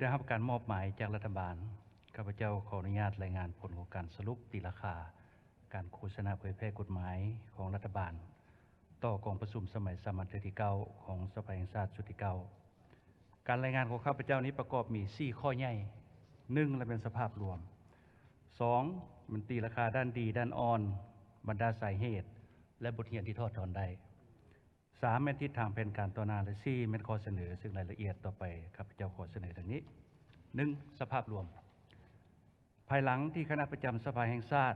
ໄດ້ຮັບການມອບໝາຍຈາກລັດຖະບານ, ຂ້າພະເຈົ້າຂໍອະນຸຍາດລາຍງານຜົນຂອງການສະຫຼຸບຕີລາຄາການໂຄສະນາເຜີຍແຜ່ກົດໝາຍຂອງລັດຖະບານ ຕໍ່ກອງປະຊຸມສະໄໝສາມັນເທື່ອທີເກົ້າຂອງສະພາແຫ່ງຊາດຊຸດທີເກົ້າ. ການລາຍງານຂອງຂ້າພະເຈົ້ານີ້ປະກອບມີສີ່ຂໍ້ໃຫຍ່. ໜຶ່ງ ລະແມ່ນສະພາບລວມ. ສອງ ແມ່ນຕີລາຄາດ້ານດີ, ດ້ານອ່ອນ, ບັນດາສາເຫດ ແລະ ບົດຮຽນທີ່ຖອດຖອນໄດ້. ສາມ ແມ່ນທິດທາງແຜນການຕໍ່ໜ້າ ແລະ ສີ່ ແມ່ນຂໍ້ສະເໜີ, ເຊິ່ງລາຍລະອຽດຕໍ່ໄປ ຂ້າພະເຈົ້າຂໍສະເໜີດັ່ງນີ້. ໜຶ່ງ ສະພາບລວມ. ພາຍຫຼັງທີ່ຄະນະປະຈຳສະພາແຫ່ງຊາດ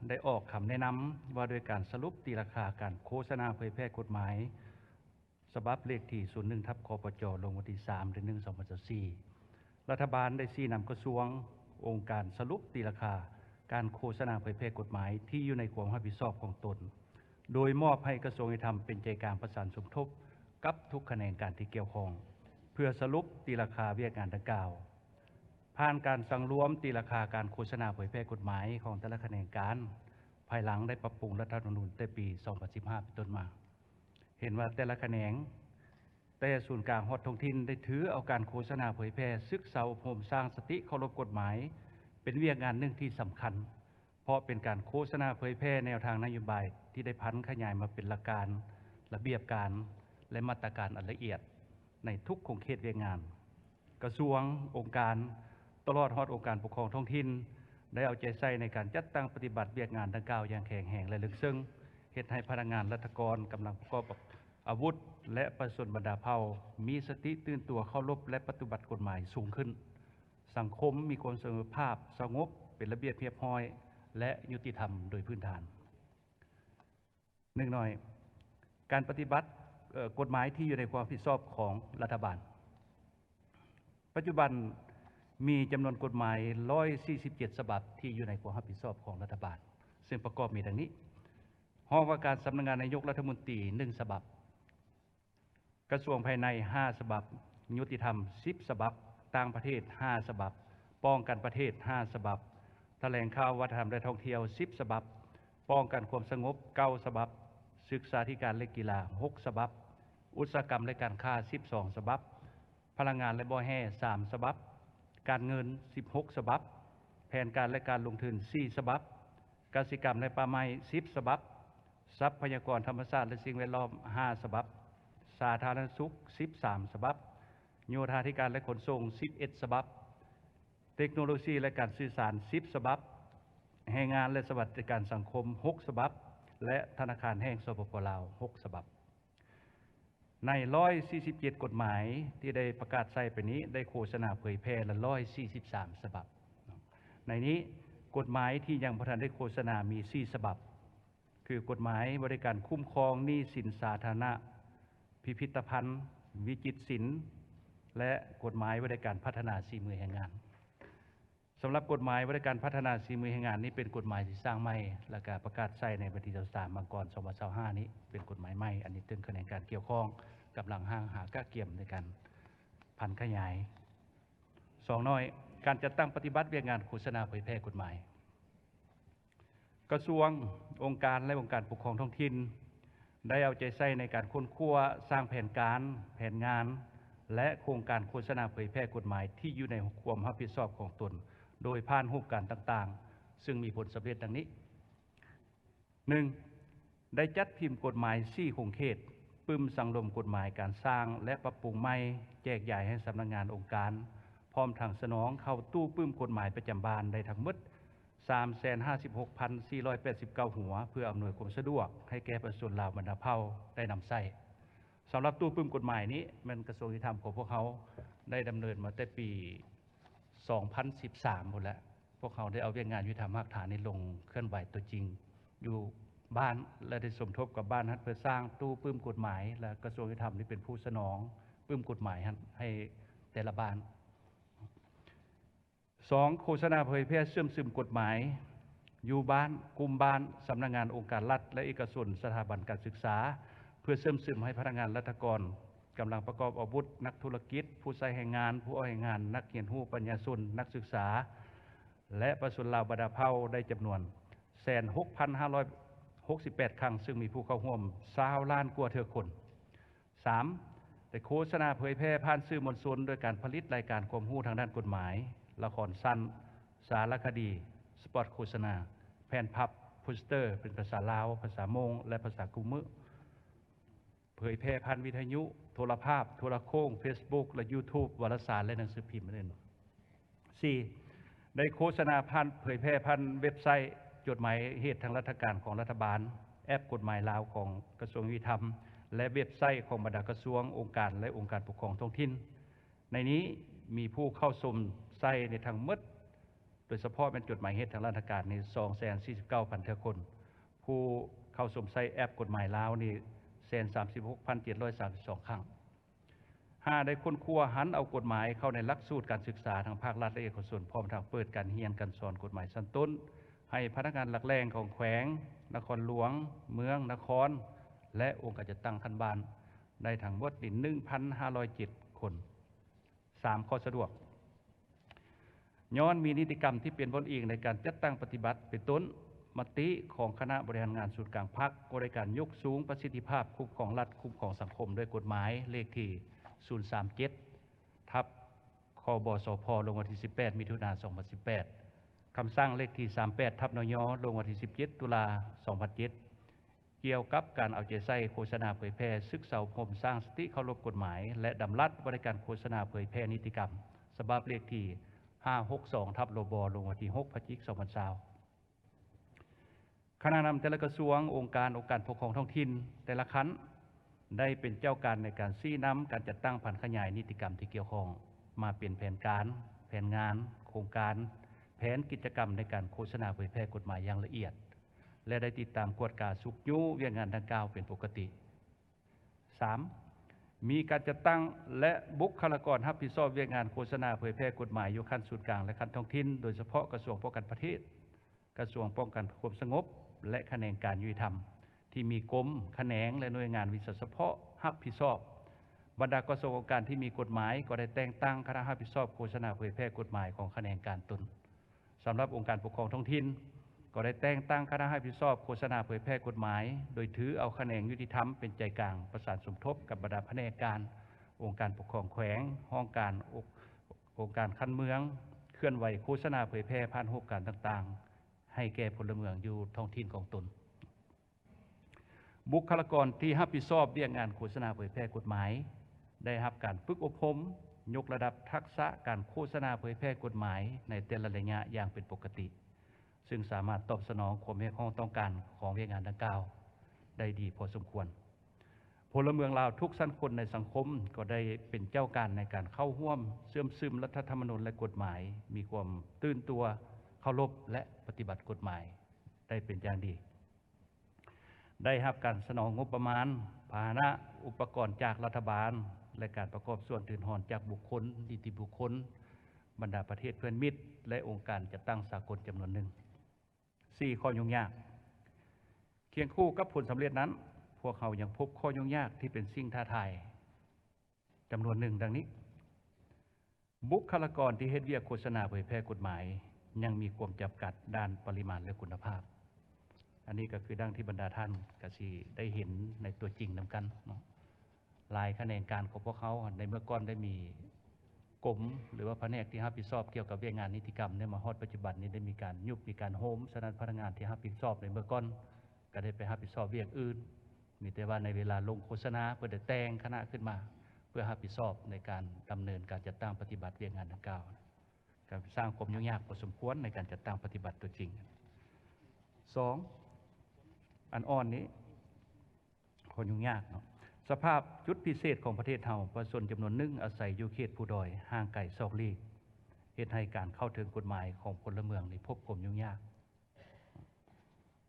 ໄດ້ອອກຄຳແນະນຳວ່າດ້ວຍການສະຫຼຸບຕີລາຄາການໂຄສະນາເຜີຍແຜ່ກົດໝາຍ ສະບັບເລກທີສູນໜຶ່ງ ທັບ ຄປຈ ລົງວັນທີສາມ ເດືອນໜຶ່ງ ສອງພັນຊາວສີ່ ລັດຖະບານໄດ້ຊີ້ນຳກະຊວງ, ອົງການສະຫຼຸບຕີລາຄາການໂຄສະນາເຜີຍແຜ່ກົດໝາຍທີ່ຢູ່ໃນຄວາມຮັບຜິດຊອບຂອງຕົນ, ໂດຍມອບໃຫ້ກະຊວງຍຸຕິທຳເປັນໃຈກາງປະສານສົມທົບກັບທຸກຂະແໜງການທີ່ກ່ຽວຂ້ອງ ເພື່ອສະຫຼຸບຕີລາຄາວຽກງານດັ່ງກ່າວ. ຜ່ານການສັງລວມຕີລາຄາການໂຄສະນາເຜີຍແຜ່ກົດໝາຍຂອງແຕ່ລະຂະແໜງການ, ພາຍຫຼັງໄດ້ປັບປຸງລັດຖະທຳມະນູນແຕ່ປີສອງພັນສິບຫ້າເປັນຕົ້ນມາ. ເຫັນວ່າແຕ່ລະຂະແໜງ, ແຕ່ສູນກາງຮອດທ້ອງຖິ່ນ ໄດ້ຖືເອົາການໂຄສະນາເຜີຍແຜ່, ສຶກສາອົບຮົມ, ສ້າງສະຕິເຄົາລົບກົດໝາຍ ເປັນວຽກງານໜຶ່ງທີ່ສຳຄັນ, ເພາະເປັນການໂຄສະນາເຜີຍແຜ່ແນວທາງນະໂຍບາຍທີ່ໄດ້ຜັນຂະຫຍາຍມາເປັນຫຼັກການ, ລະບຽບການ ແລະ ມາດຕະການອັນລະອຽດໃນທຸກຂົງເຂດວຽກງານ. ກະຊວງ, ອົງການ, ຕະຫຼອດຮອດອົງການປົກຄອງທ້ອງຖິ່ນ ໄດ້ເອົາໃຈໃສ່ໃນການຈັດຕັ້ງປະຕິບັດວຽກງານດັ່ງກ່າວຢ່າງແຂງແຮງ ແລະ ເລິກເຊິ່ງ, ເຮັດໃຫ້ພະນັກງານລັດຖະກອນ, ກຳລັງປະກອບອາວຸດ ແລະ ປະຊາຊົນບັນດາເຜົ່າ ມີສະຕິຕື່ນຕົວເຄົາລົບ ແລະ ປະຕິບັດກົດໝາຍສູງຂຶ້ນ. ສັງຄົມມີຄວາມສະເໝີພາບ, ສະຫງົບ, ເປັນລະບຽບຮຽບຮ້ອຍ ແລະ ຍຸຕິທຳໂດຍພື້ນຖານ. ໜຶ່ງໜ້ອຍ, ການປະຕິບັດ, ເອີ, ກົດໝາຍທີ່ຢູ່ໃນຄວາມຮັບຜິດຊອບຂອງລັດຖະບານ. ປັດຈຸບັນມີຈຳນວນກົດໝາຍຮ້ອຍສີ່ສິບເຈັດສະບັບທີ່ຢູ່ໃນຄວາມຮັບຜິດຊອບຂອງລັດຖະບານ, ເຊິ່ງປະກອບມີດັ່ງນີ້: ຫ້ອງວ່າການສຳນັກງານນາຍົກລັດຖະມົນຕີ ໜຶ່ງສະບັບ, ກະຊວງພາຍໃນ ຫ້າສະບັບ, ຍຸຕິທຳ ສິບສະບັບ, ຕ່າງປະເທດ ຫ້າສະບັບ, ປ້ອງກັນປະເທດ ຫ້າສະບັບ, ຖະແຫຼງຂ່າວ ວັດທະນະທຳ ແລະ ທ່ອງທ່ຽວ ສິບສະບັບ, ປ້ອງກັນຄວາມສະຫງົບ ເກົ້າສະບັບ, ສຶກສາທິການ ແລະ ກິລາ ຫົກສະບັບ, ອຸດສາຫະກຳ ແລະ ການຄ້າ ສິບສອງສະບັບ, ພະລັງງານ ແລະ ບໍ່ແຮ່ ສາມສະບັບ, ການເງິນ ສິບຫົກສະບັບ, ແຜນການ ແລະ ການລົງທຶນ ສີ່ສະບັບ, ກະສິກຳ ແລະ ປ່າໄມ້ ສິບສະບັບ, ຊັບພະຍາກອນທຳມະຊາດ ແລະ ສິ່ງແວດລ້ອມ ຫ້າສະບັບ, ສາທາລະນະສຸກ ສິບສາມສະບັບ, ໂຍທາທິການ ແລະ ຂົນສົ່ງ ສິບເອັດສະບັບ, ເຕັກໂນໂລຊີ ແລະ ການສື່ສານ ສິບສະບັບ, ແຮງງານ ແລະ ສະຫວັດດີການສັງຄົມ ຫົກສະບັບ ແລະ ທະນາຄານແຫ່ງ ສປປ ລາວ ຫົກສະບັບ. ໃນຮ້ອຍສີ່ສິບເຈັດກົດໝາຍທີ່ໄດ້ປະກາດໃຊ້ໄປນີ້, ໄດ້ໂຄສະນາເຜີຍແຜ່ລະຮ້ອຍສີ່ສິບສາມສະບັບ. ໃນນີ້, ກົດໝາຍທີ່ຍັງບໍ່ທັນໄດ້ໂຄສະນາມີສີ່ສະບັບ, ຄື ກົດໝາຍວ່າດ້ວຍການຄຸ້ມຄອງໜີ້ສິນສາທາລະນະ, ພິພິທະພັນ, ວິຈິດສິນ ແລະ ກົດໝາຍວ່າດ້ວຍການພັດທະນາສີມືແຮງງານ. ສຳລັບກົດໝາຍວ່າດ້ວຍການພັດທະນາສີມືແຮງງານນີ້ ເປັນກົດໝາຍທີ່ສ້າງໃໝ່ ແລ້ວກະປະກາດໃຊ້ໃນວັນທີຊາວສາມ ມັງກອນ ສອງພັນຊາວຫ້ານີ້ ເປັນກົດໝາຍໃໝ່. ອັນນີ້ເຖິງຂະແໜງການກ່ຽວຂ້ອງກຳລັງຮ່າງຫາກະກຽມໃນການຜັນຂະຫຍາຍ. ສອງໜ້ອຍ, ການຈັດຕັ້ງປະຕິບັດວຽກງານໂຄສະນາເຜີຍແຜ່ກົດໝາຍ. ກະຊວງ, ອົງການ ແລະ ອົງການປົກຄອງທ້ອງຖິ່ນ ໄດ້ເອົາໃຈໃສ່ໃນການຄົ້ນຄວ້າ, ສ້າງແຜນການ, ແຜນງານ ແລະ ໂຄງການໂຄສະນາເຜີຍແຜ່ກົດໝາຍທີ່ຢູ່ໃນຄວາມຮັບຜິດຊອບຂອງຕົນ ໂດຍຜ່ານຮູບການຕ່າງໆ, ເຊິ່ງມີຜົນສຳເລັດດັ່ງນີ້. ໜຶ່ງ, ໄດ້ຈັດພິມກົດໝາຍສີ່ຂົງເຂດ, ປຶ້ມສັງລົມກົດໝາຍການສ້າງ ແລະ ປັບປຸງໃໝ່, ແຈກຢາຍໃຫ້ສຳນັກງານອົງການ, ພ້ອມທັງສະໜອງເຂົ້າຕູ້ປຶ້ມກົດໝາຍປະຈຳບ້ານໄດ້ທັງໝົດ ສາມແສນຫ້າສິບຫົກພັນສີ່ຮ້ອຍແປດສິບເກົ້າຫົວ ເພື່ອອຳນວຍຄວາມສະດວກໃຫ້ແກ່ປະຊາຊົນລາວບັນດາເຜົ່າໄດ້ນຳໃຊ້. ສຳລັບຕູ້ປຶ້ມກົດໝາຍນີ້ ແມ່ນກະຊວງຍຸຕິທຳຂອງພວກເຮົາໄດ້ດຳເນີນມາແຕ່ປີສອງພັນສິບສາມພຸ້ນແຫຼະ. ພວກເຮົາໄດ້ເອົາວຽກງານຍຸຕິທຳຮາກຖານນີ້ລົງເຄື່ອນໄຫວຕົວຈິງຢູ່ບ້ານ ແລະ ໄດ້ສົມທົບກັບບ້ານຫັ້ນ ເພື່ອສ້າງຕູ້ປຶ້ມກົດໝາຍ ແລະ ກະຊວງຍຸຕິທຳນີ້ເປັນຜູ້ສະໜອງປຶ້ມກົດໝາຍຫັ້ນໃຫ້ແຕ່ລະບ້ານ. ສອງ, ໂຄສະນາເຜີຍແຜ່ເຊື່ອມຊຶມກົດໝາຍຢູ່ບ້ານ, ກຸ່ມບ້ານ, ສຳນັກງານອົງການລັດ ແລະ ເອກະຊົນ, ສະຖາບັນການສຶກສາ ເພື່ອເຊື່ອມຊຶມໃຫ້ພະນັກງານລັດຖະກອນ, ກຳລັງປະກອບອາວຸດ, ນັກທຸລະກິດ, ຜູ້ໃຊ້ແຮງງານ, ຜູ້ອອກແຮງງານ, ນັກຮຽນຮູ້, ປັນຍາຊົນ, ນັກສຶກສາ ແລະ ປະຊາຊົນລາວບັນດາເຜົ່າໄດ້ຈຳນວນແສນຫົກພັນຫ້າຮ້ອຍຫົກສິບແປດຄັ້ງ, ເຊິ່ງມີຜູ້ເຂົ້າຮ່ວມຊາວລ້ານກວ່າເທື່ອຄົນ. ສາມ, ໄດ້ໂຄສະນາເຜີຍແຜ່ຜ່ານສື່ມວນຊົນ ໂດຍການຜະລິດລາຍການຄວາມຮູ້ທາງດ້ານກົດໝາຍ, ລະຄອນສັ້ນ, ສາລະຄະດີ, ສະປອດໂຄສະນາ, ແຜ່ນພັບ, ໂປສເຕີເປັນພາສາລາວ, ພາສາມົ້ງ ແລະ ພາສາກູ່ມື້. ເຜີຍແຜ່ຜ່ານວິທະຍຸ, ໂທລະພາບ, ໂທລະໂຄ່ງ, ເຟສບຸກ ແລະ ຢູທູບ, ວາລະສານ ແລະ ໜັງສືພິມອື່ນໆ. ສີ່, ໄດ້ໂຄສະນາຜ່ານ ເຜີຍແຜ່ຜ່ານເວັບໄຊ, ຈົດໝາຍເຫດທາງລັດຖະການຂອງລັດຖະບານ, ແອັບກົດໝາຍລາວຂອງກະຊວງຍຸຕິທຳ ແລະ ເວັບໄຊຂອງບັນດາກະຊວງ, ອົງການ ແລະ ອົງການປົກຄອງທ້ອງຖິ່ນ. ໃນນີ້ມີຜູ້ເຂົ້າຊົມໃຊ້ໃນທັງໝົດ ໂດຍສະເພາະແມ່ນຈົດໝາຍເຫດທາງລັດຖະການນີ້ ສອງແສນສີ່ສິບເກົ້າພັນເທື່ອຄົນ, ຜູ້ເຂົ້າຊົມໃຊ້ແອັບກົດໝາຍລາວນີ້ ແສນສາມສິບຫົກພັນເຈັດຮ້ອຍສາມສິບສອງຄັ້ງ. ຫ້າ, ໄດ້ຄົ້ນຄວ້າຫັນເອົາກົດໝາຍເຂົ້າໃນຫຼັກສູດການສຶກສາທັງພາກລັດ ແລະ ເອກະຊົນ, ພ້ອມທັງເປີດການຮຽນການສອນກົດໝາຍຊັ້ນຕົ້ນ ໃຫ້ພະນັກງານຫຼັກແຫຼ່ງຂອງແຂວງ, ນະຄອນຫຼວງ, ເມືອງ, ນະຄອນ ແລະ ອົງການຈັດຕັ້ງຂັ້ນບ້ານ ໄດ້ທັງໝົດນີ້ ໜຶ່ງພັນຫ້າຮ້ອຍເຈັດຄົນ. ສາມ, ຂໍ້ສະດວກ. ຍ້ອນມີນິຕິກຳທີ່ເປັນບ່ອນອີງໃນການຈັດຕັ້ງປະຕິບັດ ເປັນຕົ້ນ ມະຕິຂອງຄະນະບໍລິຫານງານສູນກາງພັກ ກໍໄດ້ມີການຍົກສູງປະສິດທິພາບຄຸ້ມຄອງລັດ, ຄຸ້ມຄອງສັງຄົມດ້ວຍກົດໝາຍເລກທີສູນສາມເຈັດ ທັບ ຄບສພ ລົງວັນທີສິບແປດ ມິຖຸນາ ສອງພັນສິບແປດ, ຄຳສັ່ງເລກທີສາມແປດ ທັບ ນຍ ລົງວັນທີສິບເຈັດ ຕຸລາ ສອງພັນເຈັດ ກ່ຽວກັບການເອົາໃຈໃສ່ໂຄສະນາເຜີຍແຜ່, ສຶກສາອົບຮົມ, ສ້າງສະຕິເຄົາລົບກົດໝາຍ ແລະ ດຳລັດວ່າດ້ວຍການໂຄສະນາເຜີຍແຜ່ນິຕິກຳ ສະບັບເລກທີຫ້າຫົກສອງ ທັບ ລບ ລົງວັນທີຫົກ ພະຈິກ ສອງພັນຊາວ. ຄະນະນຳແຕ່ລະກະຊວງ, ອົງການ, ອົງການປົກຄອງທ້ອງຖິ່ນແຕ່ລະຂັ້ນ ໄດ້ເປັນເຈົ້າການໃນການຊີ້ນຳການຈັດຕັ້ງຜັນຂະຫຍາຍນິຕິກຳທີ່ກ່ຽວຂ້ອງ ມາເປັນແຜນການ, ແຜນງານ, ໂຄງການ, ແຜນກິດຈະກຳໃນການໂຄສະນາເຜີຍແຜ່ກົດໝາຍຢ່າງລະອຽດ ແລະ ໄດ້ຕິດຕາມກວດກາຊຸກຍູ້ວຽກງານດັ່ງກ່າວເປັນປົກກະຕິ. ສາມ, ມີການຈັດຕັ້ງ ແລະ ບຸກຄະລາກອນຮັບຜິດຊອບວຽກງານໂຄສະນາເຜີຍແຜ່ກົດໝາຍຢູ່ຂັ້ນສູນກາງ ແລະ ຂັ້ນທ້ອງຖິ່ນ, ໂດຍສະເພາະກະຊວງປ້ອງກັນປະເທດ, ກະຊວງປ້ອງກັນຄວາມສະຫງົບ ແລະ ຂະແໜງການຍຸຕິທຳ ທີ່ມີກົມ, ຂະແໜງ ແລະ ໜ່ວຍງານວິຊາສະເພາະຮັບຜິດຊອບ. ບັນດາກະຊວງອົງການທີ່ມີກົດໝາຍ ກໍໄດ້ແຕ່ງຕັ້ງຄະນະຮັບຜິດຊອບໂຄສະນາເຜີຍແຜ່ກົດໝາຍຂອງຂະແໜງການຕົນ. ສຳລັບອົງການປົກຄອງທ້ອງຖິ່ນ ກໍໄດ້ແຕ່ງຕັ້ງຄະນະຮັບຜິດຊອບໂຄສະນາເຜີຍແຜ່ກົດໝາຍ ໂດຍຖືເອົາຂະແໜງຍຸຕິທຳເປັນໃຈກາງ, ປະສານສົມທົບກັບບັນດາພະແນກການ, ອົງການປົກຄອງແຂວງ, ຫ້ອງການ, ອົງ ອົງການຂັ້ນເມືອງ ເຄື່ອນໄຫວໂຄສະນາເຜີຍແຜ່ຜ່ານຮູບການຕ່າງໆ ໃຫ້ແກ່ພົນລະເມືອງຢູ່ທ້ອງຖິ່ນຂອງຕົນ. ບຸກຄະລາກອນທີ່ຮັບຜິດຊອບວຽກງານໂຄສະນາເຜີຍແຜ່ກົດໝາຍ ໄດ້ຮັບການຝຶກອົບຮົມ, ຍົກລະດັບທັກສະການໂຄສະນາເຜີຍແຜ່ກົດໝາຍໃນແຕ່ລະໄລຍະຢ່າງເປັນປົກກະຕິ, ຊຶ່ງສາມາດຕອບສະໜອງຄວາມຮຽກຮ້ອງຕ້ອງການຂອງວຽກງານດັ່ງກ່າວໄດ້ດີພໍສົມຄວນ. ພົນລະເມືອງລາວທຸກຊັ້ນຄົນໃນສັງຄົມ ກໍໄດ້ເປັນເຈົ້າການໃນການເຂົ້າຮ່ວມເຊື່ອມຊຶມລັດຖະທຳມະນູນ ແລະ ກົດໝາຍ, ມີຄວາມຕື່ນຕົວ, ເຄົາລົບ ແລະ ປະຕິບັດກົດໝາຍໄດ້ເປັນຢ່າງດີ. ໄດ້ຮັບການສະໜອງງົບປະມານ, ພາຫະນະ, ອຸປະກອນຈາກລັດຖະບານ ແລະ ການປະກອບສ່ວນທຶນຮອນຈາກບຸກຄົນ, ນິຕິບຸກຄົນ, ບັນດາປະເທດເພື່ອນມິດ ແລະ ອົງການຈັດຕັ້ງສາກົນຈຳນວນໜຶ່ງ. ສີ່, ຂໍ້ຫຍຸ້ງຍາກ. ຄຽງຄູ່ກັບຜົນສຳເລັດນັ້ນ, ພວກເຮົາຍັງພົບຂໍ້ຫຍຸ້ງຍາກທີ່ເປັນສິ່ງທ້າທາຍຈຳນວນໜຶ່ງ ດັ່ງນີ້. ບຸກຄະລາກອນທີ່ເຮັດວຽກໂຄສະນາເຜີຍແຜ່ກົດໝາຍ ຍັງມີຄວາມຈຳກັດດ້ານປະລິມານ ແລະ ຄຸນນະພາບ. ອັນນີ້ກໍຄືດັ່ງທີ່ບັນດາທ່ານກໍຊິໄດ້ເຫັນໃນຕົວຈິງນຳກັນເນາະ. ຫຼາຍຂະແໜງການຂອງພວກເຮົາ ໃນເມື່ອກ່ອນໄດ້ມີກົມ ຫຼືວ່າພະແນກທີ່ຮັບຜິດຊອບກ່ຽວກັບວຽກງານນິຕິກຳ ແຕ່ມາຮອດປັດຈຸບັນນີ້ໄດ້ມີການຍຸບ ມີການໂຮມ. ສະນັ້ນ ພະນັກງານທີ່ຮັບຜິດຊອບໃນເມື່ອກ່ອນ ກໍໄດ້ໄປຮັບຜິດຊອບວຽກອື່ນ. ມີແຕ່ວ່າໃນເວລາລົງໂຄສະນາ ເພິ່ນໄດ້ແຕ່ງຄະນະຂຶ້ນມາ ເພື່ອຮັບຜິດຊອບໃນການດຳເນີນການຈັດຕັ້ງປະຕິບັດວຽກງານດັ່ງກ່າວ, ກໍສ້າງຄວາມຫຍຸ້ງຍາກພໍສົມຄວນໃນການຈັດຕັ້ງປະຕິບັດຕົວຈິງ. ສອງ, ອັນອ່ອນນີ້ ຂໍ້ຫຍຸ້ງຍາກເນາະ. ສະພາບຈຸດພິເສດຂອງປະເທດເຮົາ, ປະຊາຊົນຈຳນວນໜຶ່ງອາໄສຢູ່ເຂດພູດອຍຫ່າງໄກສອກຫຼີກ, ເຮັດໃຫ້ການເຂົ້າເຖິງກົດໝາຍຂອງພົນລະເມືອງນີ້ພົບຄວາມຫຍຸ້ງຍາກ.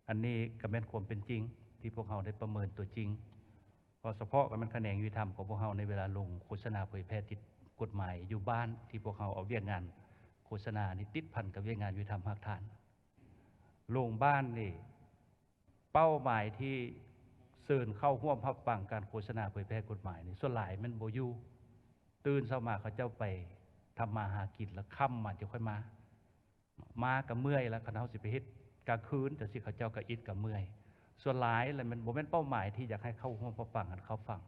ອັນນີ້ກໍແມ່ນຄວາມເປັນຈິງທີ່ພວກເຮົາໄດ້ປະເມີນຕົວຈິງ, ເພາະສະເພາະກໍແມ່ນຂະແໜງຍຸຕິທຳຂອງພວກເຮົາ ໃນເວລາລົງໂຄສະນາເຜີຍແຜ່ຕິດກົດໝາຍຢູ່ບ້ານ ທີ່ພວກເຮົາເອົາວຽກງານໂຄສະນານີ້ຕິດພັນກັບວຽກງານຍຸຕິທຳຮາກຖານ. ລົງບ້ານນີ້ ເປົ້າໝາຍທີ່ເຊີນເຂົ້າຮ່ວມຮັບຟັງການໂຄສະນາເຜີຍແຜ່ກົດໝາຍນີ້ ສ່ວນຫຼາຍແມ່ນບໍ່ຢູ່, ຕື່ນເຊົ້າມາເຂົາເຈົ້າໄປທຳມາຫາກິນ ແລ້ວຄ່ຳມາຈຶ່ງຄ່ອຍມາ. ມາກໍເມື່ອຍແລ້ວ, ຄັນເຮົາຊິໄປເຮັດກາງຄືນຈັ່ງຊີ້ ເຂົາເຈົ້າກໍອິດກໍເມື່ອຍ. ສ່ວນຫຼາຍແລ້ວແມ່ນ ບໍ່ແມ່ນເປົ້າໝາຍທີ່ຢາກໃຫ້ເຂົ້າຮ່ວມຮັບຟັງ ຫັ້ນເຂົ້າຟັງ.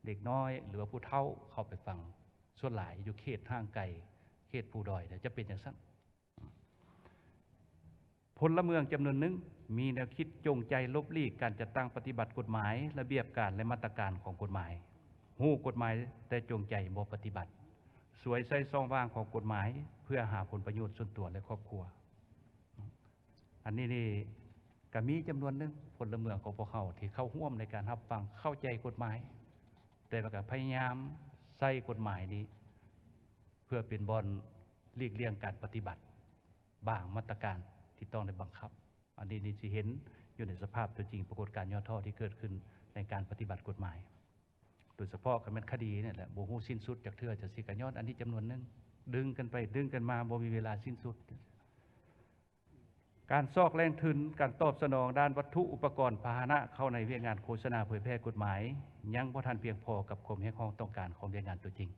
ເດັກນ້ອຍ ຫຼືວ່າຜູ້ເຖົ້າເຂົ້າໄປຟັງ. ສ່ວນຫຼາຍຢູ່ເຂດຫ່າງໄກ ເຂດພູດອຍ ຈະເປັນຈັ່ງຊັ້ນ. ພົນລະເມືອງຈຳນວນໜຶ່ງມີແນວຄິດຈົງໃຈຫຼົບຫຼີກການຈັດຕັ້ງປະຕິບັດກົດໝາຍ, ລະບຽບການ ແລະ ມາດຕະການຂອງກົດໝາຍ, ຮູ້ກົດໝາຍແຕ່ຈົງໃຈບໍ່ປະຕິບັດ, ສວຍໃຊ້ຊ່ອງວ່າງຂອງກົດໝາຍເພື່ອຫາຜົນປະໂຫຍດສ່ວນຕົວ ແລະ ຄອບຄົວ. ອັນນີ້ນີ້ກໍມີຈຳນວນໜຶ່ງພົນລະເມືອງຂອງພວກເຮົາທີ່ເຂົ້າຮ່ວມໃນການຮັບຟັງເຂົ້າໃຈກົດໝາຍ, ແຕ່ວ່າກໍພະຍາຍາມໃຊ້ກົດໝາຍນີ້ເພື່ອເປັນບ່ອນຫຼີກລ່ຽງການປະຕິບັດບາງມາດຕະການທີ່ຕ້ອງໄດ້ບັງຄັບ. ອັນນີ້ນີ້ຊິເຫັນຢູ່ໃນສະພາບຕົວຈິງ ປາກົດການຫຍໍ້ທໍ້ທີ່ເກີດຂຶ້ນໃນການປະຕິບັດກົດໝາຍ. ໂດຍສະເພາະກໍແມ່ນຄະດີນີ້ແຫຼະ ບໍ່ຮູ້ສິ້ນສຸດຈັກເທື່ອ ຈັ່ງຊີ້ກໍຍ້ອນອັນນີ້ຈຳນວນໜຶ່ງ ດຶງກັນໄປດຶງກັນມາ ບໍ່ມີເວລາສິ້ນສຸດ. ການຊອກແຫຼ່ງທຶນ ການຕອບສະໜອງດ້ານວັດຖຸອຸປະກອນພາຫະນະເຂົ້າໃນວຽກງານໂຄສະນາເຜີຍແຜ່ກົດໝາຍ ຍັງບໍ່ທັນພຽງພໍກັບຄວາມຮຽກຮ້ອງຕ້ອງການຂອງວຽກງານຕົວຈິງ.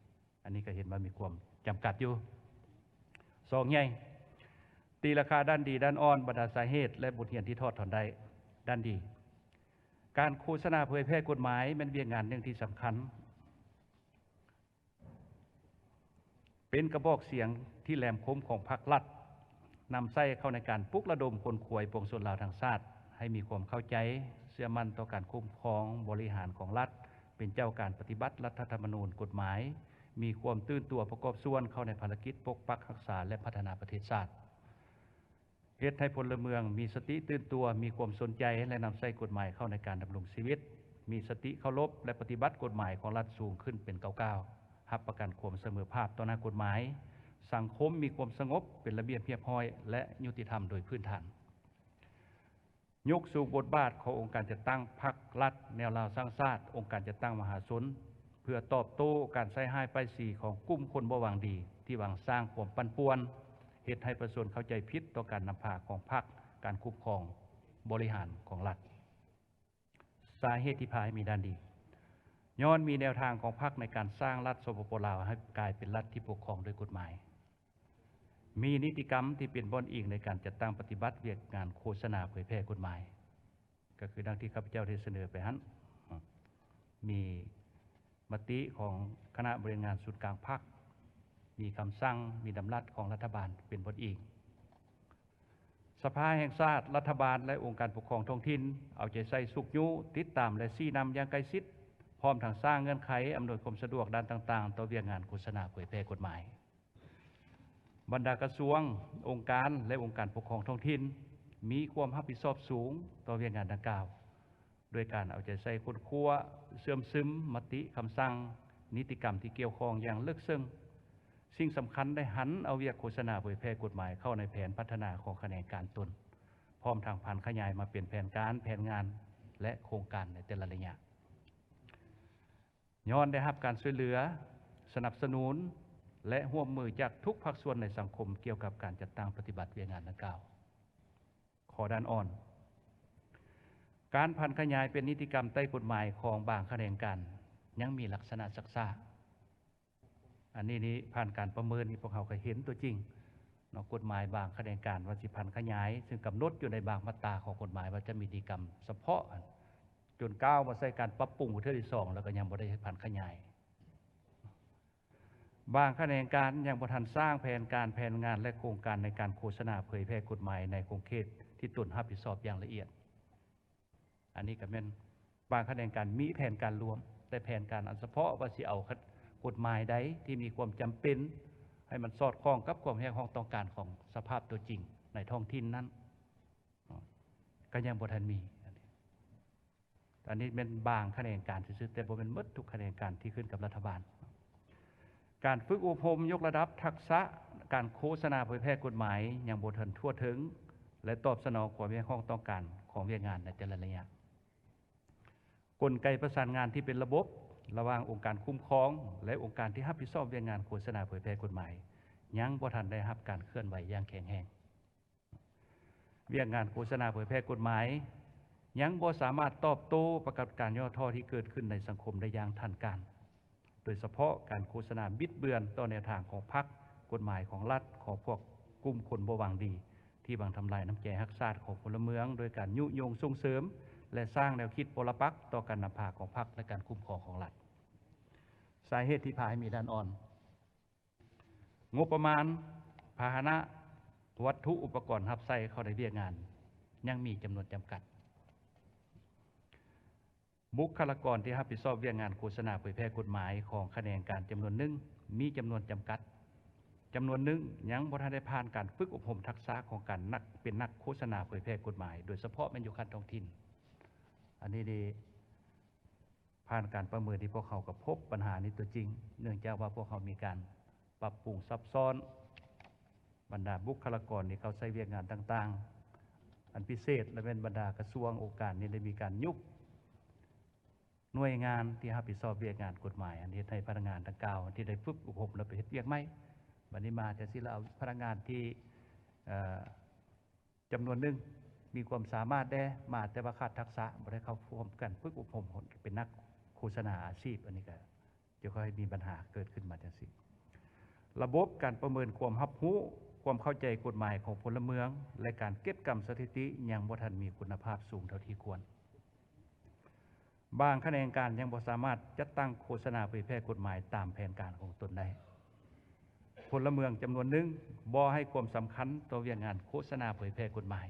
ອັນນີ້ກໍເຫັນວ່າມີຄວາມຈຳກັດຢູ່. ສອງໃຫຍ່ ຕີລາຄາດ້ານດີດ້ານອ່ອນ, ບັນດາສາເຫດ ແລະ ບົດຮຽນທີ່ຖອດຖອນໄດ້. ດ້ານດີ ການໂຄສະນາເຜີຍແຜ່ກົດໝາຍແມ່ນວຽກງານໜຶ່ງທີ່ສຳຄັນ, ເປັນກະບອກສຽງທີ່ແຫຼມຄົມຂອງພັກລັດ, ນຳໃຊ້ເຂົ້າໃນການປຸກລະດົມຂົນຂວາຍປວງຊົນລາວທັງຊາດ ໃຫ້ມີຄວາມເຂົ້າໃຈ, ເຊື່ອໝັ້ນຕໍ່ການຄຸ້ມຄອງບໍລິຫານຂອງລັດ, ເປັນເຈົ້າການປະຕິບັດລັດຖະທຳມະນູນ, ກົດໝາຍ, ມີຄວາມຕື່ນຕົວປະກອບສ່ວນເຂົ້າໃນພາລະກິດປົກປັກຮັກສາ ແລະ ພັດທະນາປະເທດຊາດ. ເຮັດໃຫ້ພົນລະເມືອງມີສະຕິຕື່ນຕົວ, ມີຄວາມສົນໃຈ ແລະ ນຳໃຊ້ກົດໝາຍເຂົ້າໃນການດຳລົງຊີວິດ, ມີສະຕິເຄົາລົບ ແລະ ປະຕິບັດກົດໝາຍຂອງລັດສູງຂຶ້ນເປັນກ້າວໆ, ຮັບປະກັນຄວາມສະເໝີພາບຕໍ່ໜ້າກົດໝາຍ, ສັງຄົມມີຄວາມສະຫງົບ, ເປັນລະບຽບຮຽບຮ້ອຍ ແລະ ຍຸຕິທຳໂດຍພື້ນຖານ. ຍົກສູງບົດບາດຂອງອົງການຈັດຕັ້ງພັກລັດ, ແນວລາວສ້າງຊາດ, ອົງການຈັດຕັ້ງມະຫາຊົນ, ເພື່ອຕອບໂຕ້ການໃສ່ຮ້າຍປ້າຍສີຂອງກຸ່ມຄົນບໍ່ຫວັງດີ ທີ່ຫວັງສ້າງຄວາມປັ່ນປ່ວນ, ເຮັດໃຫ້ປະຊາຊົນເຂົ້າໃຈຜິດຕໍ່ການນຳພາຂອງພັກ, ການຄຸ້ມຄອງບໍລິຫານຂອງລັດ. ສາເຫດທີ່ພາໃຫ້ມີດ້ານດີ ຍ້ອນມີແນວທາງຂອງພັກໃນການສ້າງລັດ ສປປ ລາວ ໃຫ້ກາຍເປັນລັດທີ່ປົກຄອງໂດຍກົດໝາຍ. ມີນິຕິກຳທີ່ເປັນບ່ອນອີງໃນການຈັດຕັ້ງປະຕິບັດວຽກງານໂຄສະນາເຜີຍແຜ່ກົດໝາຍ, ກໍຄືດັ່ງທີ່ຂ້າພະເຈົ້າໄດ້ສະເໜີໄປຫັ້ນ, ມີມະຕິຂອງຄະນະບໍລິຫານງານສູນກາງພັກ, ມີຄຳສັ່ງ, ມີດຳລັດຂອງລັດຖະບານເປັນບ່ອນອີງ. ສະພາແຫ່ງຊາດ, ລັດຖະບານ ແລະ ອົງການປົກຄອງທ້ອງຖິ່ນ ເອົາໃຈໃສ່ຊຸກຍູ້, ຕິດຕາມ ແລະ ຊີ້ນຳຢ່າງໃກ້ຊິດ, ພ້ອມທັງສ້າງເງື່ອນໄຂອຳນວຍຄວາມສະດວກດ້ານຕ່າງໆ ຕໍ່ວຽກງານໂຄສະນາເຜີຍແຜ່ກົດໝາຍ. ບັນດາກະຊວງ, ອົງການ ແລະ ອົງການປົກຄອງທ້ອງຖິ່ນ ມີຄວາມຮັບຜິດຊອບສູງຕໍ່ວຽກງານດັ່ງກ່າວ, ໂດຍການເອົາໃຈໃສ່ຄົ້ນຄວ້າ, ເຊື່ອມຊຶມມະຕິ, ຄຳສັ່ງ, ນິຕິກຳທີ່ກ່ຽວຂ້ອງຢ່າງເລິກເຊິ່ງ. ສິ່ງສຳຄັນໄດ້ຫັນເອົາວຽກໂຄສະນາເຜີຍແຜ່ກົດໝາຍເຂົ້າໃນແຜນພັດທະນາຂອງຂະແໜງການຕົນ, ພ້ອມທັງຜັນຂະຫຍາຍມາເປັນແຜນການ, ແຜນງານ ແລະ ໂຄງການໃນແຕ່ລະໄລຍະ. ຍ້ອນໄດ້ຮັບການຊ່ວຍເຫຼືອ, ສະໜັບສະໜູນ ແລະ ຮ່ວມມືຈາກທຸກພາກສ່ວນໃນສັງຄົມກ່ຽວກັບການຈັດຕັ້ງປະຕິບັດວຽກງານດັ່ງກ່າວ. ຂໍ້ດ້ານອ່ອນ, ການຜັນຂະຫຍາຍເປັນນິຕິກຳໃຕ້ກົດໝາຍຂອງບາງຂະແໜງການ ຍັງມີລັກສະນະຊັກຊ້າ. ອັນນີ້ນີ້ຜ່ານການປະເມີນນີ້ ພວກເຮົາກໍເຫັນຕົວຈິງເນາະ, ກົດໝາຍບາງຂະແໜງການວ່າຊິຜັນຂະຫຍາຍ, ຊຶ່ງກຳນົດຢູ່ໃນບາງມາດຕາຂອງກົດໝາຍວ່າຈະມີນິຕິກຳສະເພາະ, ຈົນກ້າວມາໃສ່ການປັບປຸງເທື່ອທີສອງ ແລ້ວກໍຍັງບໍ່ໄດ້ຜັນຂະຫຍາຍ. ບາງຂະແໜງການຍັງບໍ່ທັນສ້າງແຜນການ, ແຜນງານ ແລະ ໂຄງການໃນການໂຄສະນາເຜີຍແຜ່ກົດໝາຍໃນຂົງເຂດທີ່ຕົນຮັບຜິດຊອບຢ່າງລະອຽດ. ອັນນີ້ກໍແມ່ນບາງຂະແໜງການມີແຜນການລວມ, ແຕ່ແຜນການອັນສະເພາະວ່າຊິເອົາກົດໝາຍໃດທີ່ມີຄວາມຈຳເປັນ ໃຫ້ມັນສອດຄ່ອງກັບຄວາມຮຽກຮ້ອງຕ້ອງການຂອງສະພາບຕົວຈິງໃນທ້ອງຖິ່ນນັ້ນ ກໍຍັງບໍ່ທັນມີ. ອັນນີ້ແມ່ນບາງຂະແໜງການຊື່ໆ ແຕ່ບໍ່ແມ່ນໝົດທຸກຂະແໜງການທີ່ຂຶ້ນກັບລັດຖະບານ. ການຝຶກອົບຮົມຍົກລະດັບທັກສະການໂຄສະນາເຜີຍແຜ່ກົດໝາຍຍັງບໍ່ທັນທົ່ວເຖິງ ແລະ ຕອບສະໜອງຄວາມຮຽກຮ້ອງຕ້ອງການຂອງວຽກງານໃນແຕ່ລະໄລຍະ. ກົນໄກປະສານງານທີ່ເປັນລະບົບລະຫວ່າງອົງການຄຸ້ມຄອງ ແລະ ອົງການທີ່ຮັບຜິດຊອບວຽກງານໂຄສະນາເຜີຍແຜ່ກົດໝາຍ ຍັງບໍ່ທັນໄດ້ຮັບການເຄື່ອນໄຫວຢ່າງແຂງແຮງ. ວຽກງານໂຄສະນາເຜີຍແຜ່ກົດໝາຍ ຍັງບໍ່ສາມາດຕອບໂຕ້ປາກົດການຫຍໍ້ທໍ້ທີ່ເກີດຂຶ້ນໃນສັງຄົມໄດ້ຢ່າງທັນການ, ໂດຍສະເພາະການໂຄສະນາບິດເບືອນຕໍ່ແນວທາງຂອງພັກ, ກົດໝາຍຂອງລັດ, ຂອງພວກກຸ່ມຄົນບໍ່ຫວັງດີ ທີ່ຫວັງທຳລາຍນ້ຳໃຈຮັກຊາດຂອງພົນລະເມືອງ ໂດຍການຍຸຍົງສົ່ງເສີມ ແລະ ສ້າງແນວຄິດປໍລະປັກຕໍ່ການນຳພາຂອງພັກ ແລະ ການຄຸ້ມຄອງຂອງລັດ. ສາເຫດທີ່ພາໃຫ້ມີດ່ານອ່ອນ, ງົບປະມານ, ພາຫະນະ, ວັດຖຸອຸປະກອນຮັບໃຊ້ເຂົ້າໃນວຽກງານ ຍັງມີຈຳນວນຈຳກັດ. ບຸກຄະລາກອນທີ່ຮັບຜິດຊອບວຽກງານໂຄສະນາເຜີຍແຜ່ກົດໝາຍຂອງຂະແໜງການຈຳນວນໜຶ່ງ ມີຈຳນວນຈຳກັດ, ຈຳນວນໜຶ່ງຍັງບໍ່ທັນໄດ້ຜ່ານການຝຶກອົບຮົມທັກສະຂອງການນັກ ເປັນນັກໂຄສະນາເຜີຍແຜ່ກົດໝາຍ, ໂດຍສະເພາະແມ່ນຢູ່ຂັ້ນທ້ອງຖິ່ນ. ອັນນີ້ນີ້ ຜ່ານການປະເມີນທີ່ພວກເຮົາກໍພົບປັນຫານີ້ຕົວຈິງ, ເນື່ອງຈາກວ່າພວກເຮົາມີການປັບປຸງຊັບຊ້ອນບັນດາບຸກຄະລາກອນທີ່ເຂົ້າໃຊ້ວຽກງານຕ່າງໆ. ອັນພິເສດລະແມ່ນບັນດາກະຊວງອົງການນີ້ໄດ້ມີການຍຸບໜ່ວຍງານທີ່ຮັບຜິດຊອບວຽກງານກົດໝາຍ, ອັນເຮັດໃຫ້ພະນັກງານດັ່ງກ່າວທີ່ໄດ້ຝຶກອົບຮົມແລ້ວໄປເຮັດວຽກໃໝ່. ບັດນີ້ມາຈັ່ງຊີ້ລະເອົາພະນັກງານທີ່ ເອີ ຈຳນວນໜຶ່ງມີຄວາມສາມາດແດ່ ມາແຕ່ວ່າຂາດທັກສະ, ບໍ່ໄດ້ເຂົ້າຮ່ວມການຝຶກອົບຮົມເປັນນັກໂຄສະນາອາຊີບ, ອັນນີ້ກໍຈະຄ່ອຍມີບັນຫາເກີດຂຶ້ນມາຈັ່ງຊີ້. ລະບົບການປະເມີນຄວາມຮັບຮູ້, ຄວາມເຂົ້າໃຈກົດໝາຍຂອງພົນລະເມືອງ ແລະ ການເກັບກຳສະຖິຕິຍັງບໍ່ທັນມີຄຸນນະພາບສູງເທົ່າທີ່ຄວນ. ບາງຂະແໜງການຍັງບໍ່ສາມາດຈັດຕັ້ງໂຄສະນາເຜີຍແຜ່ກົດໝາຍຕາມແຜນການຂອງຕົນໄດ້. ພົນລະເມືອງຈຳນວນໜຶ່ງບໍ່ໃຫ້ຄວາມສຳຄັນຕໍ່ວຽກງານໂຄສະນາເຜີຍແຜ່ກົດໝາຍ,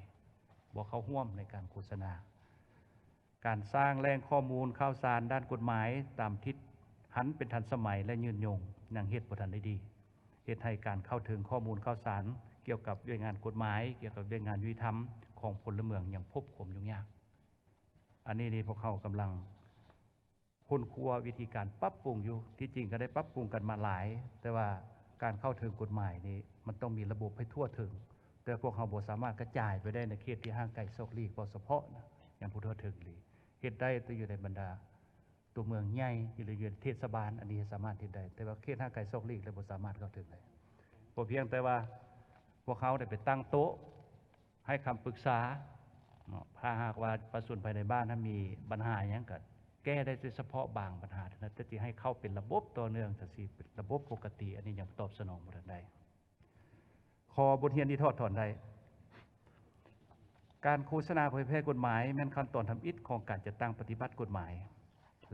ບໍ່ເຂົ້າຮ່ວມໃນການໂຄສະນາ. ການສ້າງແຫຼ່ງຂໍ້ມູນຂ່າວສານດ້ານກົດໝາຍຕາມທິດຫັນເປັນທັນສະໄໝ ແລະ ຍືນຍົງ ຍັງເຮັດບໍ່ທັນໄດ້ດີ, ເຮັດໃຫ້ການເຂົ້າເຖິງຂໍ້ມູນຂ່າວສານກ່ຽວກັບວຽກງານກົດໝາຍ, ກ່ຽວກັບວຽກງານຍຸຕິທຳຂອງພົນລະເມືອງຍັງພົບຄວາມຫຍຸ້ງຍາກ. ອັນນີ້ນີ້ພວກເຮົາກຳລັງຄົ້ນຄວ້າວິທີການປັບປຸງຢູ່. ທີ່ຈິງກໍໄດ້ປັບປຸງກັນມາຫຼາຍ, ແຕ່ວ່າການເຂົ້າເຖິງກົດໝາຍນີ້ ມັນຕ້ອງມີລະບົບໃຫ້ທົ່ວເຖິງ, ແຕ່ພວກເຮົາບໍ່ສາມາດກະຈາຍໄປໄດ້ໃນເຂດທີ່ຫ່າງໄກສອກຫຼີກເວົ້າສະເພາະນະ, ຍັງບໍ່ທົ່ວເຖິງເລີຍ. ເຮັດໄດ້ແຕ່ຢູ່ໃນບັນດາຕົວເມືອງໃຫຍ່ ຫຼື ຢູ່ເທດສະບານ, ອັນນີ້ສາມາດເຮັດໄດ້, ແຕ່ວ່າເຂດຫ່າງໄກສອກຫຼີກແລ້ວບໍ່ສາມາດເຂົ້າເຖິງໄດ້. ກໍພຽງແຕ່ວ່າພວກເຮົາໄດ້ໄປຕັ້ງໂຕະ ໃຫ້ຄຳປຶກສາເນາະ, ຖ້າຫາກວ່າປະຊາຊົນພາຍໃນບ້ານນັ້ນມີບັນຫາຫຍັງ ກໍແກ້ໄດ້ແຕ່ສະເພາະບາງບັນຫາເທົ່ານັ້ນ, ແຕ່ຊິໃຫ້ເຂົ້າເປັນລະບົບຕໍ່ເນື່ອງ ຈັ່ງຊີ້ ເປັນລະບົບປົກກະຕິ ອັນນີ້ຍັງຕອບສະໜອງບໍ່ທັນໄດ້. ຂໍ້ບົດຮຽນທີ່ຖອດຖອນໄດ້, ການໂຄສະນາເຜີຍແຜ່ກົດໝາຍແມ່ນຂັ້ນຕອນທຳອິດຂອງການຈັດຕັ້ງປະຕິບັດກົດໝາຍ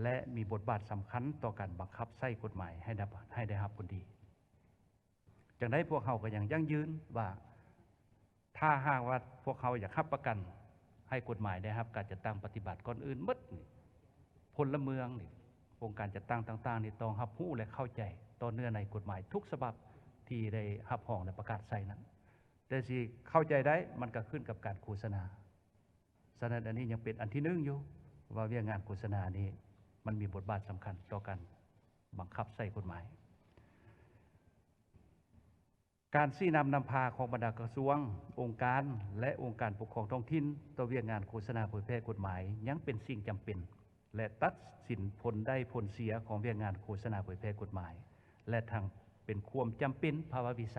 ແລະ ມີບົດບາດສຳຄັນຕໍ່ການບັງຄັບໃຊ້ກົດໝາຍໃຫ້ໄດ້ ໃຫ້ໄດ້ຮັບຜົນດີ. ຈັ່ງໃດພວກເຮົາກໍຍັງຢັ້ງຢືນວ່າ ຖ້າຫາກວ່າພວກເຮົາຢາກຮັບປະກັນໃຫ້ກົດໝາຍໄດ້ຮັບການຈັດຕັ້ງປະຕິບັດ, ກ່ອນອື່ນໝົດນີ້ ພົນລະເມືອງນີ້ ອົງການຈັດຕັ້ງຕ່າງໆນີ້ ຕ້ອງຮັບຮູ້ ແລະ ເຂົ້າໃຈຕໍ່ເນື້ອໃນກົດໝາຍທຸກສະບັບທີ່ໄດ້ຮັບຮອງ ແລະ ປະກາດໃຊ້ນັ້ນ. ແຕ່ຊິເຂົ້າໃຈໄດ້ ມັນກໍຂຶ້ນກັບການໂຄສະນາ. ສະນັ້ນ ອັນນີ້ຍັງເປັນອັນທີໜຶ່ງຢູ່ ວ່າວຽກງານໂຄສະນານີ້ ມັນມີບົດບາດສຳຄັນຕໍ່ການບັງຄັບໃຊ້ກົດໝາຍ. ການຊີ້ນຳນຳພາຂອງບັນດາກະຊວງ, ອົງການ ແລະ ອົງການປົກຄອງທ້ອງຖິ່ນຕໍ່ວຽກງານໂຄສະນາເຜີຍແຜ່ກົດໝາຍ ຍັງເປັນສິ່ງຈຳເປັນ ແລະ ຕັດສິນຜົນໄດ້ຜົນເສຍຂອງວຽກງານໂຄສະນາເຜີຍແຜ່ກົດໝາຍ ແລະ ທັງເປັນຄວາມຈຳເປັນພາວະວິໄສ.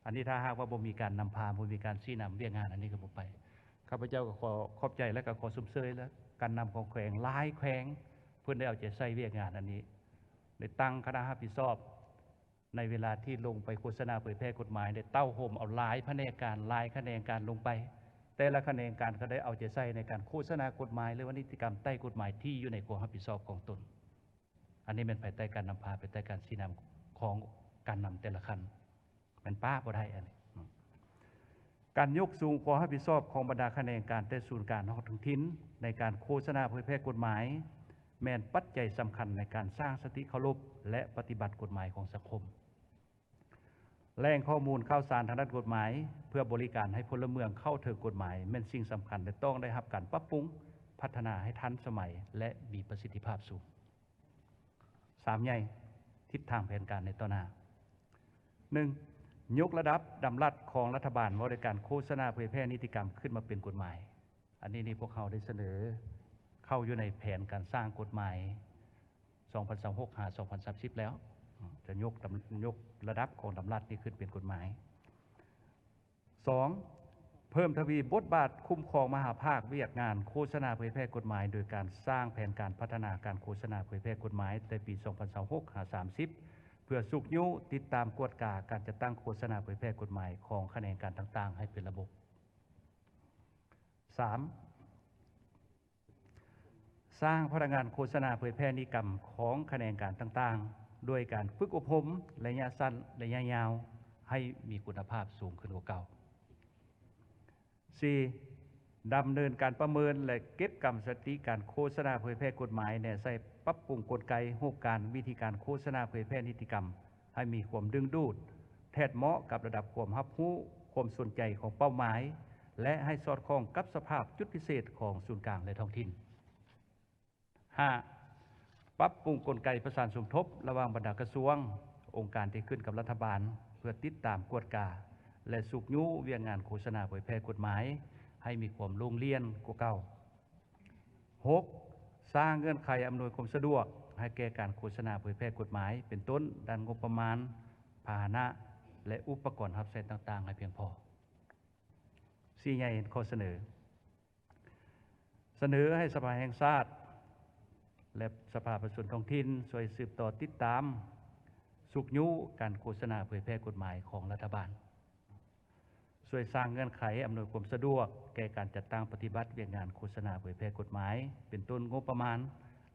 ອັນນີ້ຖ້າຫາກວ່າບໍ່ມີການນຳພາ, ບໍ່ມີການຊີ້ນຳ, ວຽກງານອັນນີ້ກໍບໍ່ໄປ. ຂ້າພະເຈົ້າກໍຂໍຂອບໃຈ ແລະ ກໍຂໍຊົມເຊີຍ ແລະ ການນຳຂອງແຂວງ, ຫຼາຍແຂວງ ເພິ່ນໄດ້ເອົາໃຈໃສ່ວຽກງານອັນນີ້, ໄດ້ຕັ້ງຄະນະຮັບຜິດຊອບ ໃນເວລາທີ່ລົງໄປໂຄສະນາເຜີຍແຜ່ກົດໝາຍ ໄດ້ເຕົ້າໂຮມເອົາຫຼາຍພະແນກການ, ຫຼາຍຂະແໜງການລົງໄປ. ແຕ່ລະຂະແໜງການກໍໄດ້ເອົາໃຈໃສ່ໃນການໂຄສະນາກົດໝາຍ ຫຼືວ່ານິຕິກຳໃຕ້ກົດໝາຍທີ່ຢູ່ໃນຄວາມຮັບຜິດຊອບຂອງຕົນ. ອັນນີ້ແມ່ນພາຍໃຕ້ການນຳພາ, ພາຍໃຕ້ການຊີ້ນຳຂອງການນຳແຕ່ລະຂັ້ນ, ແມ່ນປະບໍ່ໄດ້ອັນນີ້. ການຍົກສູງຄວາມຮັບຜິດຊອບຂອງບັນດາຂະແໜງການແຕ່ສູນກາງຮອດທ້ອງຖິ່ນ ໃນການໂຄສະນາເຜີຍແຜ່ກົດໝາຍ ແມ່ນປັດໄຈສຳຄັນໃນການສ້າງສະຕິເຄົາລົບ ແລະ ປະຕິບັດກົດໝາຍຂອງສັງຄົມ. ແຫຼ່ງຂໍ້ມູນຂ່າວສານທາງດ້ານກົດໝາຍ ເພື່ອບໍລິການໃຫ້ພົນລະເມືອງເຂົ້າເຖິງກົດໝາຍ ແມ່ນສິ່ງສຳຄັນ ແລະ ຕ້ອງໄດ້ຮັບການປັບປຸງພັດທະນາໃຫ້ທັນສະໄໝ ແລະ ມີປະສິດທິພາບສູງ. ສາມໃຫຍ່, ທິດທາງແຜນການໃນຕໍ່ໜ້າ. ໜຶ່ງ, ຍົກລະດັບດຳລັດຂອງລັດຖະບານວ່າດ້ວຍການໂຄສະນາເຜີຍແຜ່ນິຕິກຳຂຶ້ນມາເປັນກົດໝາຍ. ອັນນີ້ນີ້ພວກເຮົາໄດ້ສະເໜີເຂົ້າຢູ່ໃນແຜນການສ້າງກົດໝາຍ ສອງພັນຊາວຫົກ ຫາ ສອງພັນສາມສິບແລ້ວ, ຈະຍົກດຳ ຍົກລະດັບຂອງດຳລັດນີ້ຂຶ້ນເປັນກົດໝາຍ. ສອງ, ເພີ່ມທະວີບົດບາດຄຸ້ມຄອງມະຫາພາກວຽກງານໂຄສະນາເຜີຍແຜ່ກົດໝາຍ ໂດຍການສ້າງແຜນການພັດທະນາການໂຄສະນາເຜີຍແຜ່ກົດໝາຍແຕ່ປີສອງພັນຊາວຫົກ ຫາ ສາມສິບ ເພື່ອຊຸກຍູ້, ຕິດຕາມ, ກວດກາການຈັດຕັ້ງໂຄສະນາເຜີຍແຜ່ກົດໝາຍຂອງຂະແໜງການຕ່າງໆໃຫ້ເປັນລະບົບ. ສາມ, ສ້າງພະນັກງານໂຄສະນາເຜີຍແຜ່ນິຕິກຳຂອງຂະແໜງການຕ່າງໆ ດ້ວຍການຝຶກອົບຮົມໄລຍະສັ້ນ, ໄລຍະຍາວ ໃຫ້ມີຄຸນນະພາບສູງຂຶ້ນກວ່າເກົ່າ. ສີ່, ດຳເນີນການປະເມີນ ແລະ ເກັບກຳສະຖິຕິການໂຄສະນາເຜີຍແຜ່ກົດໝາຍ, ແນໃສ່ປັບປຸງກົນໄກ, ຮູບການ, ວິທີການໂຄສະນາເຜີຍແຜ່ນິຕິກຳ ໃຫ້ມີຄວາມດຶງດູດ, ແທດເໝາະກັບລະດັບຄວາມຮັບຮູ້, ຄວາມສົນໃຈຂອງເປົ້າໝາຍ ແລະ ໃຫ້ສອດຄ່ອງກັບສະພາບຈຸດພິເສດຂອງສູນກາງ ແລະ ທ້ອງຖິ່ນ. ຫ້າ, ປັບປຸງກົນໄກປະສານສົມທົບລະຫວ່າງບັນດາກະຊວງ, ອົງການທີ່ຂຶ້ນກັບລັດຖະບານ ເພື່ອຕິດຕາມ, ກວດກາ ແລະ ຊຸກຍູ້ວຽກງານໂຄສະນາເຜີຍແຜ່ກົດໝາຍ ໃຫ້ມີຄວາມໂລ່ງລ່ຽນກວ່າເກົ່າ. ຫົກ, ສ້າງເງື່ອນໄຂອຳນວຍຄວາມສະດວກໃຫ້ແກ່ການໂຄສະນາເຜີຍແຜ່ກົດໝາຍ, ເປັນຕົ້ນດ້ານງົບປະມານ, ພາຫະນະ ແລະ ອຸປະກອນຮັບໃຊ້ຕ່າງໆ ໃຫ້ພຽງພໍ. ສີ່, ໃຫຍ່ຂໍ້ສະເໜີ. ສະເໜີໃຫ້ສະພາແຫ່ງຊາດ ແລະ ສະພາປະຊາຊົນທ້ອງຖິ່ນ ຊ່ວຍສືບຕໍ່ຕິດຕາມ, ຊຸກຍູ້ການໂຄສະນາເຜີຍແຜ່ກົດໝາຍຂອງລັດຖະບານ, ຊ່ວຍສ້າງເງື່ອນໄຂອຳນວຍຄວາມສະດວກແກ່ການຈັດຕັ້ງປະຕິບັດວຽກງານໂຄສະນາເຜີຍແຜ່ກົດໝາຍ, ເປັນຕົ້ນງົບປະມານ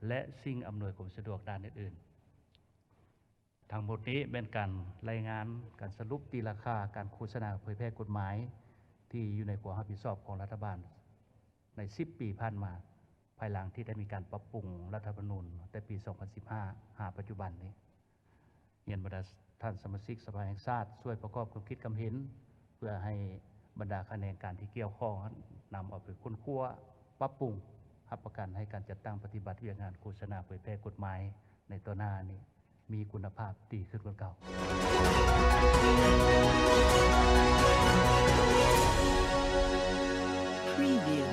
ແລະ ສິ່ງອຳນວຍຄວາມສະດວກດ້ານອື່ນໆ. ທັງໝົດນີ້ແມ່ນການລາຍງານການສະຫຼຸບຕີລາຄາການໂຄສະນາເຜີຍແຜ່ກົດໝາຍ ທີ່ຢູ່ໃນຄວາມຮັບຜິດຊອບຂອງລັດຖະບານໃນສິບປີຜ່ານມາ, ພາຍຫຼັງທີ່ໄດ້ມີການປັບປຸງລັດຖະທຳມະນູນແຕ່ປີສອງພັນສິບຫ້າ ຫາປັດຈຸບັນນີ້. ຮຽນບັນດາທ່ານສະມາຊິກສະພາແຫ່ງຊາດ ຊ່ວຍປະກອບຄວາມຄິດຄວາມເຫັນ ເພື່ອໃຫ້ບັນດາຂະແໜງການທີ່ກ່ຽວຂ້ອງນຳເອົາໄປຄົ້ນຄວ້າ, ປັບປຸງ, ຮັບປະກັນໃຫ້ການຈັດຕັ້ງປະຕິບັດວຽກງານໂຄສະນາເຜີຍແຜ່ກົດໝາຍໃນຕໍ່ໜ້ານີ້ ມີຄຸນນະພາບດີຂຶ້ນກວ່າເກົ່າ. Preview.